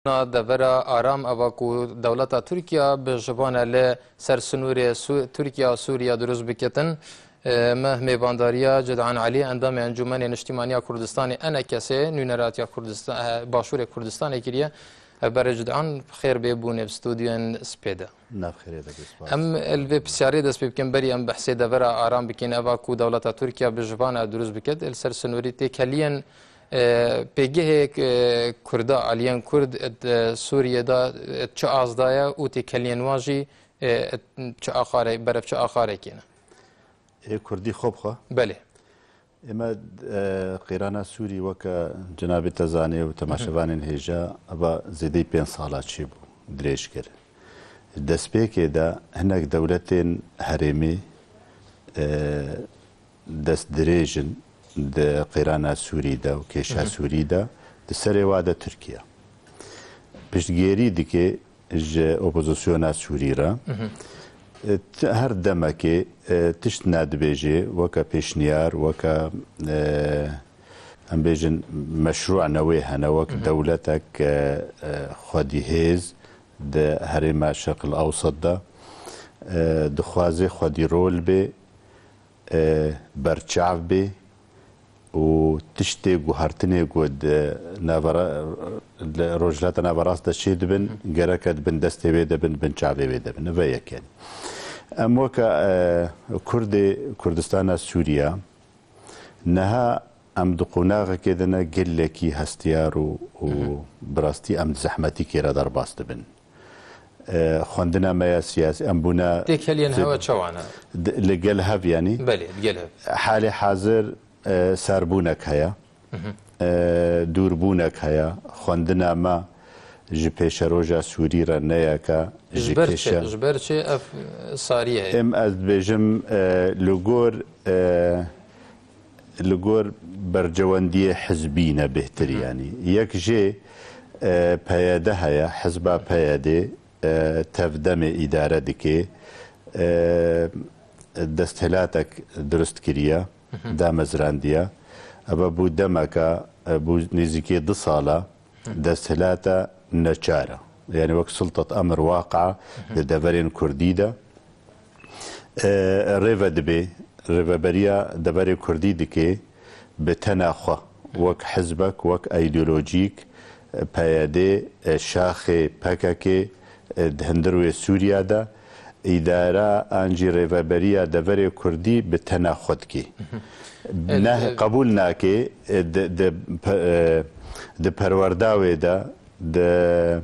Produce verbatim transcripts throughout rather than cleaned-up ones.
Na devera aram eva ku dewleta Tirkiya bi ji van e li ser sinûrê Sû-, Tirkiya û Sûriya dirust biketin. E, me mêvandariya Ced'an Elî, endamê Encûmenê Niştîmaniya Kurdistanê, E N K S, nûneratiya Kurdistan, e, Başûrê Kurdistanê kiriye. E, berê Ced'an, xêr bê bûnê bi stûdyoyên Spê de. Nav xêrê de, spas. Em li vê pisyarê dest pê bikin, berî em behsê devera aram bikin, eva ku dewleta Tirkiya bi ji van e dirust biket, li ser sinûrî têkeliyên, e, pêgehê, e, Kurda, aliyên Kurd, e, Sûriyê de, e, çi az daye û têkeliyên wan jî, e, çi axare, berev çi axarekê ne? Ê Kurdî xwe bi xwe? Belê. Ême, e, qêrana Sûrî weke cenabê te zanê û temaşevanên hêja, eva zêdeyî pênc sala çêbû, dirêj kir. Destpêkê de hinek dewletên herêmî, e, dest dirêj in di qêrana Sûrî de û kêşa Sûrî de, di serê wa de Tirkiye. Piştgêrî dike ji opozisyona Sûrî re. E, ti-, her demekê, e, tişt nadibêjê, weke pêşniyar, weke, e, em bêjin meşrû newê hene, wek dewletek, e, e, xwedî hêz di herêma Şerqil Ewsat de, e, dixwaze xwedî rol bê, e, berçav bê û tiştê guhertinê ku di navara-, li Rojhilata Naverast de çê dibin, gereke di bin destê wê de bin, bin çavê wê de bin. Ve yek yanî. Em weke, e, Kurdê Kurdistana Sûriya, niha em di qonaxekê de ne gelekî hestiyar û, û bi rastî em di zehmetîkê re derbas dibin. E, xwendina me ya siyasî, em bûne Têkeliyên hewe çawa ne? Di-, li gel hev, yanî? Belê, li gel hev. Halê hazir, e, serbûnek heye. E, dûrbûnek heye. Xwendina me ji pêşeroja Sûrî re ne yek e, ji Ji ber çi? kêşa Ji ber çi ev, e, sarî heye? Em, ez dibêjim, e, li gor, e, li gor bercewendiyê hizbî ne bêhtir, yanî. Yek jê, e, P Y D heye, hizba P Y D, e, tev demê îdare dike, e, desthilatek dirust kiriye, damezrandiye. Eve bû demeka, e, bû nêzîkê du sala desthilata neçar e. Yanî wek sultat emir waqe di deverên Kurdî de. E, rêve dibe, rêveberiya deverê Kurdî dike bi tena xwe, wek hizbek, wek îdeolojîk, e, P Y D, e, şaxê P K K, e, di hundir wê Sûriya de, îdara an jî rêveberiya deverê Kurdî bi tena xwe dike. E, Ne, e, qebûl nake, e, di, di pe-, e, di perwerda wê de, di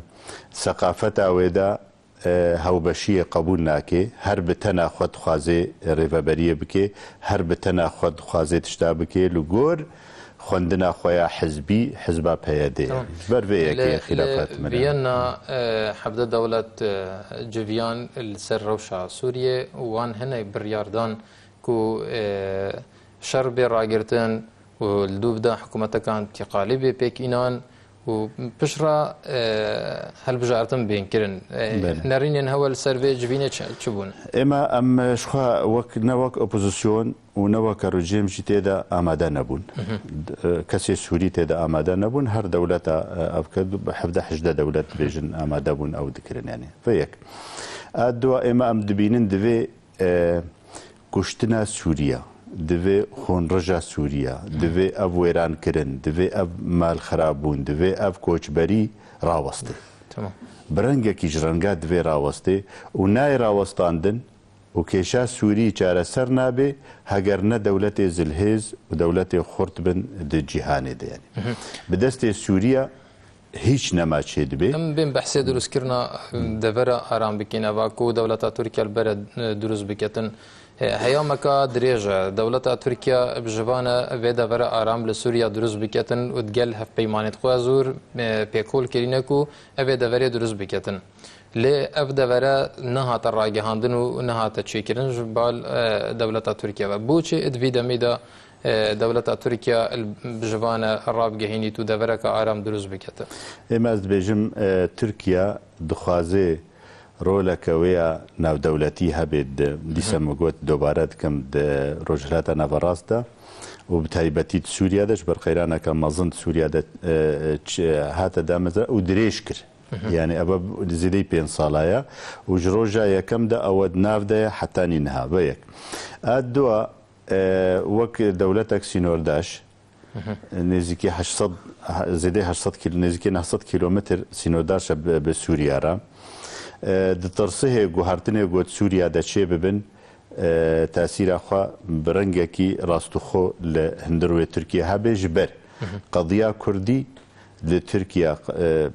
seqafeta wê de, e, hewbeşiyê qebûl nake, her bi tena xwe dixwaze rêveberiyê bike, her bi tena xwe dixwaze tişta bike, li gor xwendina xwe ya hizbî, hizba P Y D ye. Tamam. Ji ber vê yekê Li, xîlafat li min e. Viyana, e, hevdeh dewlet, e, civiyan li ser rewşa Sûriyê û wan hinek biryar dan ku, e, şer bê ragirtin û li dûv de hikûmetekan tîqalî bê pêk înan û pişt re, e, hilbijartin bên kirin. E, Belê. Nerînên hewe li ser vê civînê çi, çi bûn? Ême em ji xwe wek, ne wek opozisyon û ne weke rejîm jî tê de amade nebûn. D-, e, kesê Sûrî tê de amade nebûn. Her dewleta, e, ev kir, hevdeh hejdeh dewlet dibêjin amade bûn ew dikirin, yanî. Vê yek. A dua ême em dibînin divê e, kuştina Sûriya, divê xûnrija Sûriya, divê ev wêrankirin, divê ev malxirabûn, divê ev koçberî rawestê. Tamam. Bi rengekî ji renga divê rawestê û nayê rawestandin û kêşa Sûrî çareser nabe, heger ne dewletê zilhêz û dewletê xurt bin di cîhanê de, yanî. Bi destê Sûriya hîç nema çêdibê. Em bên behsê dirustkirina devera aram bikin. Eva ku dewleta Tirkiye li bere, e, dirust biketin. E, heyameka dirêj e. Dewleta Tirkiye bi ji van e vê devera aram li Sûriya dirust biketin û digel hevpeymanêt xwe zûr, e, pêkol kirîne ku ev ê deverê dirust biketin. Lê ev devere nehate ragihandin û nehate çêkirin ji bal, e, dewleta Tirkiye ve. Boçi di vî demî de e, dewleta Tirkiye li, bi ji van e rabigehînît û devereke aram dirust bikete. Ême ez dibêjim, e, Tirkiye dixwaze roleke wê ya navdewletî hebe di, dîsa min got, dobare dikim, di Rojhilata Naverast de. û bi taybetî di Sûriye de ji ber qeyraneke mezin di Sûriye de, e, e, çi-, hate damezra û dirêj kir. Mhm. Yani ev zêdeyî pênc sala ye û ji roja yekem de ew di nav de ye hetanî niha. Ve yek. A dua, e, wek dewletek sînordaş, Mhm. nêzîkî heşt sed, zêdeyî heşt sed kîl-, nêzîkî neh sed kîlometr sînordaş e bi, bi Sûriye re. E, ditirsihê guhertinê ku di Sûriye de çê bibin, e, tesîra xwe bi rengekî rastixwe li hundir wê Tirkiye hebe ji ber Mhm. qediya Kurdî li Tirkiye, e,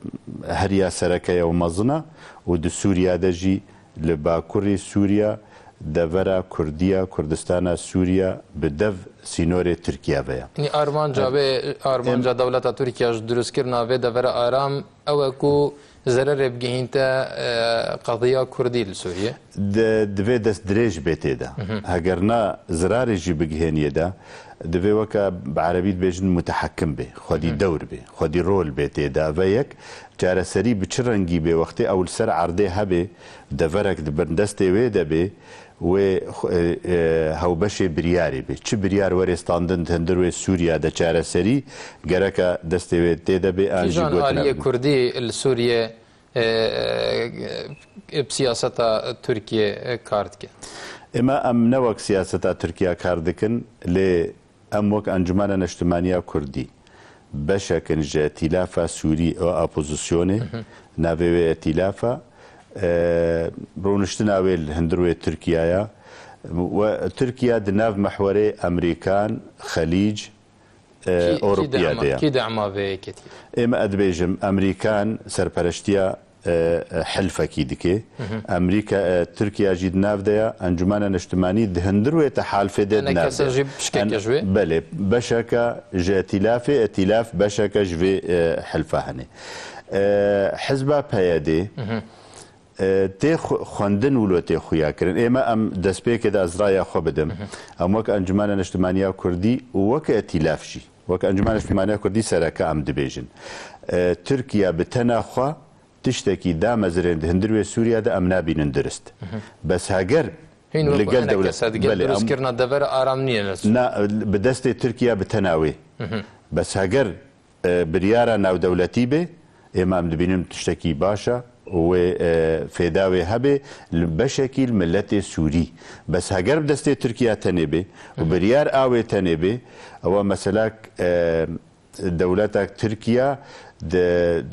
heriya sereke ye û mezin e û di Sûriye de jî li bakurê Sûriye devera Kurdiya, Kurdistana Sûriye bi dev sînorê Tirkiye ve ye. Yanî armanca Ev- vê, armanca Em- dewleta Tirkiye ji dirustkirina vê devera aram ew e ku zererê bigihînte, e, qediya Kurdî li Sûriye? Di, divê dest dirêj bê tê de. Mhm. Heger na zirarê jî bigihêniyê de, divê weke bi erebî dibêjin mutehekim bê, xwedî Mhm. dewr bê, xwedî rol bê tê de. Ve yek, çareserî bi çi rengî bê, wextê ew li ser erdê hebe, deverek di bin destê wê de bê, wê xwe, e, e, hewbeşê biryarê bê. Çi biryar were standin di hundir wê Sûriye de çareserî, gereke destê wê tê de bê, an jî Kîjan gotin aliyê hebin. Kurdî li Sûriye, e, e, bi siyaseta Tirkiye, e, kar dike? Ema em ne wek siyaseta Tirkiye kar dikin, lê em wek Encûmena Neştimaniya Kurdî beşek in ji Etîlafa Sûrî û opozisyonê, Mhm. navê wê Etîlafa, e, rûniştina wê li hundir wê Tirkiyaya. We Tirkiye di nav mehwerê Emerîkan, Xelîc, e, Kî, kî Ewropiya dema, de ye. Kî dema vê yeketî? Ê me ez dibêjim, Emerîkan serpereştiya, e, e, hilfekî dike. Mhm. Emerîka, e, Tirkiye jî di nav de ye, Encûmena Neştimanî di hundir wê tehalfê de di Ene nav kese de ye. jî pişkeke En-, ji wê? Belê, beşeke ji etîlafê, etîlaf beşeke ji vê, e, hilfa hene. E, hizba P Y D, Mhm. e, tê xu-, xwendin wilo tê xuya kirin. Ê me em destpêkê de ez raya xwe bidim. Mhm. Em wek Encûmena Neştimaniya Kurdî û wek etîlaf jî, wek Encûmena Neştimaniya Kurdî sereke em dibêjin. E, Tirkiye bi tena xwe tiştekî damezirên di hundir wê Sûriye de em nabînin dirist. Mhm. Bes heger Hîn li wek gel eneke dewlet, se digel belê, em dirustkirina devera aram nîne li Sûriye. Na, bi destê Tirkiye bi tena wê. Mhm. Bes heger e, biryara navdewletî be, êma em dibînin tiştekî baş e û wê, e, fêda wê hebe, li beşekî li miletê Sûrî. Bes heger bi destê Tirkiye tenê be û Hı hı. biryar a wê tenê be, ewa mesela, e, dewletek Tirkiye di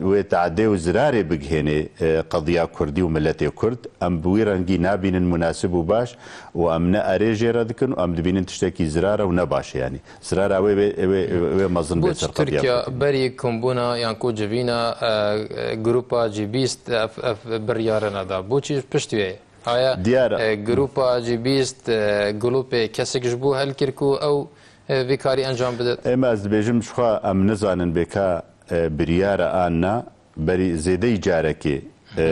wê teadê û zirarê bigihênê, e, qediya Kurdî û miletê Kurd, em bi wî rengî nabînin munasib û baş û em ne erê jê re dikin û em dibînin tiştekî zirar e û ne baş e yanî. Zirara wê, wê, wê, wê mezin bê Boçî ser qediya Tirkiye Kurdî. Berî kombûna yan ku civîna, e, e, grupa G bîst ev, ev biryare neda? Boçî pişt wê? Aya, Diyar e, grupa G bîst, e, grûpê kesik ji bo hel kir ku ew, e, vî karî encam bide? Ême ez dibêjim ji xwe em nizanin bê ka, e, biryare an na. Berî zêdeyî carekê, e,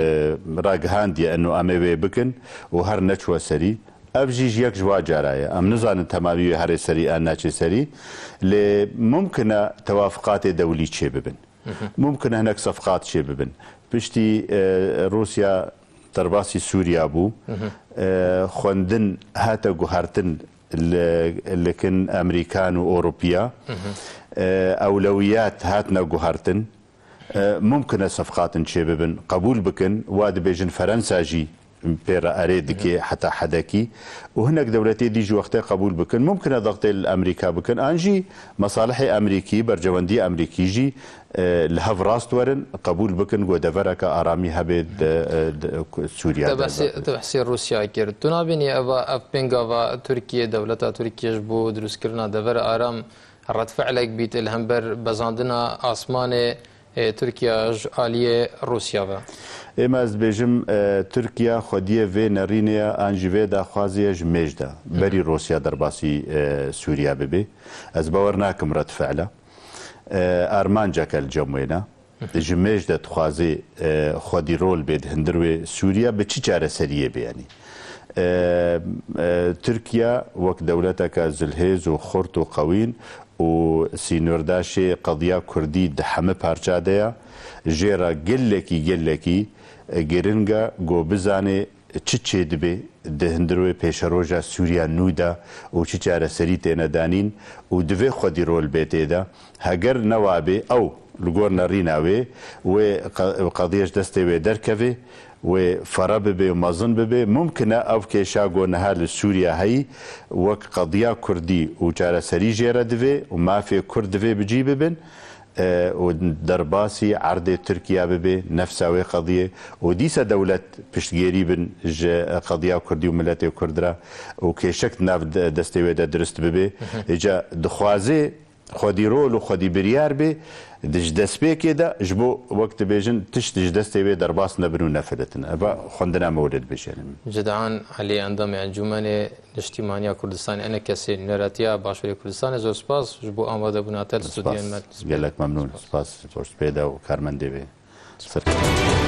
ragihandiye eno em ê wê bikin û her neçûwe serî. Ev jî ji yek ji wa cara ye. Em nizanin temamî wê herê serî an naçê serî. Lê mumkin e tewafiqatê dewlî çê bibin. Mumkin e hinek sefqat çê bibin. Piştî, e, Rûsya derbasî Sûriya bû. E, xwendin hate guhertin li, li kin Emerîkan û Ewropiya. E, ewlewiyat hatine guhertin. E, mumkin e sefqatin çê bibin, qebûl bikin, wa dibêjin Ferensa jî pê re erê dike heta hedekî û hinek dewletê dî ji wextê qebûl bikin. Mumkin e dextê li Emerîka bikin, an jî mesalihê Emerîkî, berjewendî Emerîkî jî, e, li hev rast werin, qebûl bikin ku devereke aramî hebe di, e, di, ku Sûriya Te de behsê, te behsê Rûsya kir. Tu nabînî eva, ev pêngava Tirkiye, dewleta Tirkiye ji bo dirustkirina devera aram redfe'lek bît li hember bezandina asmanê, e, Tirkiye ji aliyê Rûsya ve? Ême ez dibêjim, e, Tirkiye xwediyê vê nerînê ye, an jî vê daxwazê ye ji mêj de. Berî Rûsya derbasî, e, Sûriye bibe. Ez bawer nakim redfe'l e. E, armanceke li cem wê ne. Ji mêj de dixwazê, e, xwedî rol bê di hundir wê Sûriye bi çi çareseriyê bê yanî? E, e, Tirkiye wek dewleteke zilhêz û xurt û qewîn û sînordaşê qediya Kurdî di heme parça de ye. Jê re gelekî, gelekî, e, giring e ku bizanê, çi çêdibe di hundirê pêşeroja Sûriya nû de û çi çareserî têne danîn û divê xwedî rol bê tê de. Heger newa bê, ew li gor nerîna wê, wê qe-, qediya ji destê wê derkeve, wê fere bibe û mezin bibe. Mumkin e ev kêşa ku niha li Sûriya heyî wek qediya Kurdî û çareserî jê re divê û mafê Kurd divê bi cî bibin, e, û derbasî erdê Tirkiye bibe, nefsa wê qediyê û dîsa dewlet piştgêrî bin ji qediya Kurdî û miletê Kurd re û kêşek di nav de-, destê wê de dirust bibe. Îca dixwaze xwedî rol û xwedî biryar bê, di ji destpêkê de ji bo wek dibêjin tişt ji destê wê derbas nebin û nefilitin. Eva xwendina me were dibêjin. Cidan Elî, endamê Encûmenê Niştîmaniya Kurdistanê, enekesê Nûneratiya Başûrê Kurdistanê, zor spas ji bo amadebûna te li studyoyên me. Spas. Gelek memnûn. Spas. Spas ji bo pê de û karmendê wê. Serkeftin.